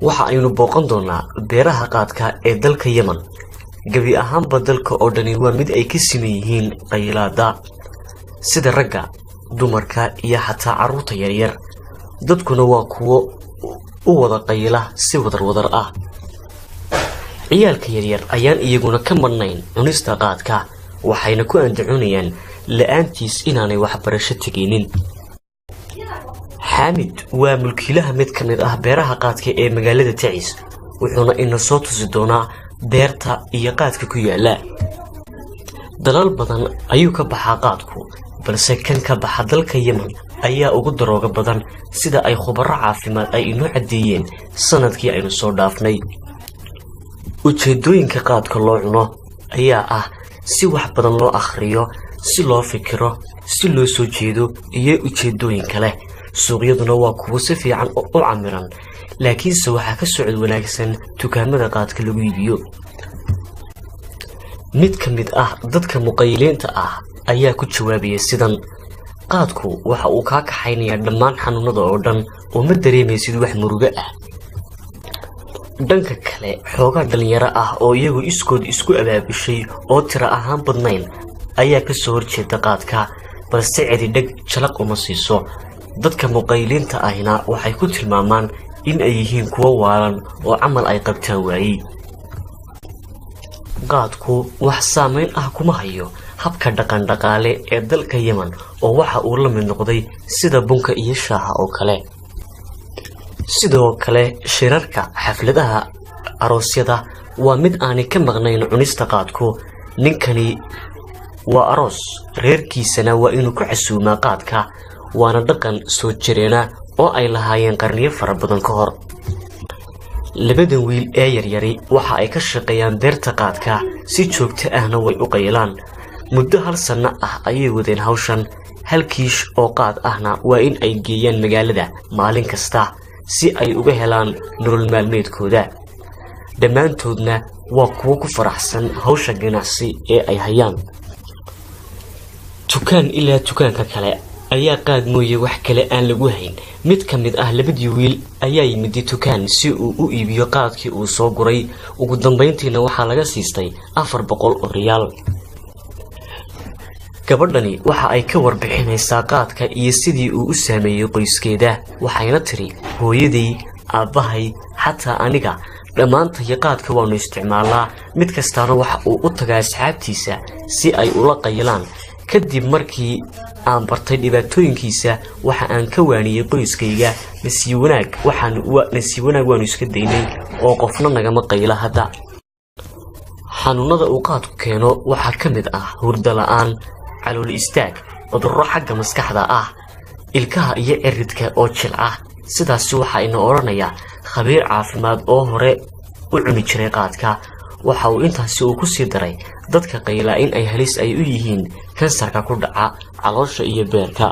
Waxa aynu booqan doonaa beeraha qaadka ee dalka Yemen. Gebi ahaanba dalka oo dhani waa mid ay ka siman yihiin qayilaada, sida ragga, dumarka iyo xataa carruurta yaryar. Dadkuna waa kuwo u wada qayila si wadar wadar ah. Ciyaalka yaryar ayaan iyaguna ka madhnayn cunista qaadka, waxayna ku andacoonayaan la-aantiis inaanay waxbarasho tegaynin. Xaamid waa mulkiilaha mid ka mid ah beeraha qaadka ee magaalada Tacis, wuxuuna ina soo tusi doonaa beerta iyo qaadka ku yaala. Dalal badan ayuu ka baxaa qaadku, balse kan ka baxa dalka Yemen ayaa ugu darooga badan, sida ay khubaro caafimaad ay inoo caddeeyeen sanadkii aynu soo dhaafnay. Ujeedooyinka qaadka loo cuno ayaa ah si wax badan loo akhriyo, si loo fikiro, si loo soo jeedo iyo ujeedooyin kale. Suuqyaduna waa kuwo si fiican u camiran, laakiinse waxaa ka socod wanaagsan dukaamada qaadka lagu iibiyo. Mid ka mid ah dadka muqayiliinta ah ayaa ku jawaabaya sidan: qaadku waxa uu kaa kaxaynayaa dhammaan xanuunada oo dhan oo ma dareemaysid wax murugo ah. Dhanka kale, xoogaa dhalinyaro ah oo iyagu iskood isku abaabushay oo tiro ahaan badnayn ayaa ka soo horjeeda qaadka, balse cedi dheg jalaq uma siiso. Dadka muqayiliinta ahina waxay ku tilmaamaan in ay yihiin kuwo waalan oo camal ay qabtaan waayey. Qaadku wax saameyn ah kuma hayo habka dhaqan dhaqaale ee dalka Yemen, oo waxa uu la mid noqday sida bunka iyo shaaha oo kale. Sidoo kale shirarka, xafladaha, aroosyada waa mid aanay ka maqnayn cunista qaadku. Ninkani waa aroos, reerkiisana waa inuu ku casuumaa qaadka, waana dhaqan soo jireena oo ay lahaayeen qarniyo fara badan ka hor. Labadan wiil ee yaryari waxa ay ka shaqeeyaan beerta qaadka, si joogto ahna way u qayilaan. Muddo hal sanno ah ayay wadeen hawshan. Hal kiish oo qaad ahna waa in ay geeyaan magaalada maalin kasta si ay uga helaan nolol maalmeedkooda. Dhammaantoodna waa kuwo ku faraxsan hawsha ganacsi ee ay hayaan. Dukaan ilaa dukaanka kale ayaa qaad mooye wax kale aan lagu hayn. Mid ka mid ah labadii wiil ayaa yimid dukaan si uu u iibiyo qaadkii uu soo guray. Ugu dambayntiina waxaa laga siistay 400 oo riyaal. Gabadhani waxa ay ka warbixinaysaa qaadka iyo sidii uu u saameeyey qoyskeeda, waxayna tiri: hooyaday, aabbahay, xataa aniga, dhammaantayo qaadka waanu isticmaalnaa. Mid kastaana waxa uu u tagaa asxaabtiisa si ay ula qayilaan. Kadib markii aan bartay dhibaatooyinkiisa, waxa aan ka waaniyey qoyskayga. Nasiib wanaag waxaan nasiib wanaag waanu iska daynay oo qofna nagama qayla hadda. Xanuunada uu qaadku keeno waxaa ka mid ah hurdo la-aan, calool istaag, cudurro xagga maskaxda ah, ilkaha iyo ciridka oo jilca. Sidaasi waxaa ina odhanaya khabiir caafimaad oo hore u cuni jiray qaadka. Waxa uu intaasi uu ku sii daray dadka qaylaa in ay halis ay u yihiin kansarka ku dhaca caloosha iyo beerka.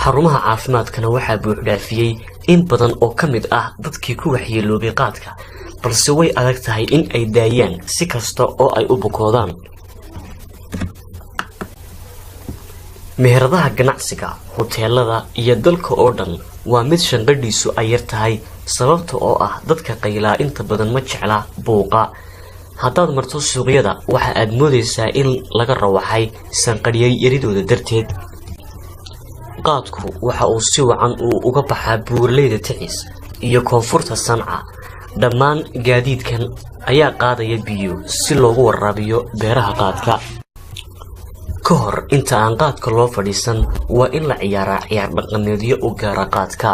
Xarumaha caafimaadkana waxaa buuxdhaafiyey in badan oo ka mid ah dadkii ku waxyeeloobay qaadka, balse way adag tahay in ay daayaan si kasta oo ay u bukoodaan. Meheradaha ganacsiga, huteelada iyo dalka oo dhan waa mid shanqadhiisu ay yar tahay, sababta oo ah dadka qaylaa inta badan ma jecla buuqa. Haddaad marto suuqyada, waxa aad moodaysaa in laga rawaxay sanqadhiyay yaridooda darteed. Qaadku waxa uu si wacan uu uga baxaa buuraleyda Tacis iyo koonfurta Sanca. Dhammaan gaadiidkan ayaa qaadaya biyo si loogu waraabiyo beeraha qaadka. Ka hor inta aan qaadka loo fadhiisan waa in la ciyaaraa ciyaar dhaqameedyo u gaara qaadka.